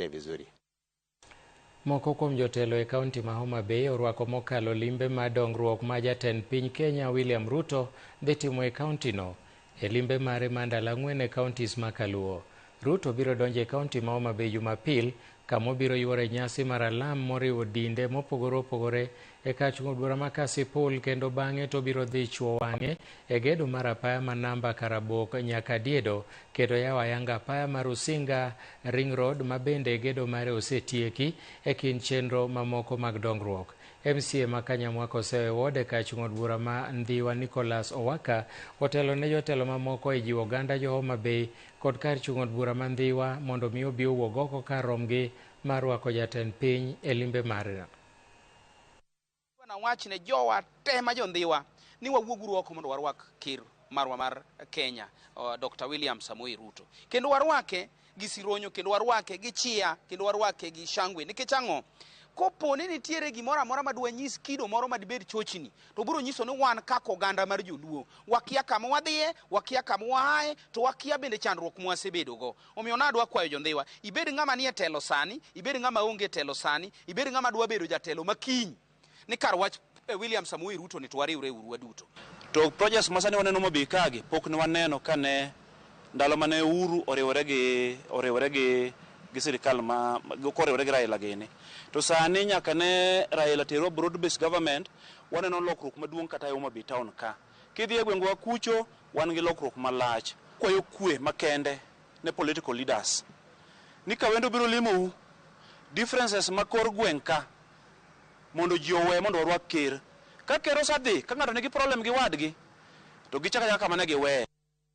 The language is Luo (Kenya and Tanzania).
Vizuri. Moko kuom jotelo e kaunti ma Homa Bay orwako mokalo limbe mar dongruok ma jatend piny Kenya William Ruto dhi timo e kauntino e limbe mare mar ndalo 4 e kauntis ma kaluo. Ruto biro donjo e kaunti ma Homa Bay Jumapil kama obiro yuoro e nyasi mar alam moriwo dinde mopogore opogore e kar chung' od bura ma Kasipul kendo bang'e to obiro dhi chuo wang'e e gedo mar apaya ma namba Karabok nyaka Diedo kendo yawo ayanga apaya mar Usinga Ring Road ma bende gedo mare osetieki e kind chenro mamoko mag dongruok. MCA ma Kanyamwa Kosewe Ward e kar chung' od bura ma Ndhiwa Nicholas Owaka otelo ne jotelo mamoko e jiwo oganda jo Homa Bay kod kar chung' od bura ma Ndhiwa mondo mi obi owuog oko kar romgi mar rwako jatend piny e limbe mare. Nawach ne jowa te ma jo-Ndhiwa ni wawuoguru oko mondo warwak ker marwa mar Kenya, Dr. William Samoei Ruto. Kendo warwake gi sironyo, kendo warwake gi chia, kendo warwake gi shangwe. Nikech ang'o? Kopo ni nitiere gimoro amora ma dwanyis kido moro ma dibed chochni, to biro nyiso ni wan kaka oganda mar joluo, wakia kama wadhiye, wakia kama waaye, to wakia bende chandruok mwasebedogo. Omiyo nadwa kwayo jo-Ndhiwa, ibed ng'ama nie telo sani, ibed ng'ama onge telo sani, ibed ng'ama dwa bedo jatelo makiny, ni kar wach William Samoei Ruto ni to wariwre uru waduto. To projects ma sani waneno Homa Bay kagi pok ne waneno kane ndalo mane Uhuru oriwore gi oriwore gi gi sirikal ma koriwore gi Raila gini. To sani nyaka ne Raila terwa broad based government, waneno lokruok maduong' kata e Homa Bay town ka. Kidhi e gwengwa kucho, wan gi lokruok malach. Kwayo kwe makende ne political leaders ni ka wendo biro limou, differences ma kor gweng' ka mondo ji owe mondo warwak ker. Ka ker osedhi, ka ng'ato nigi problem gi wadgi, to gichako achaka kama ne giweye.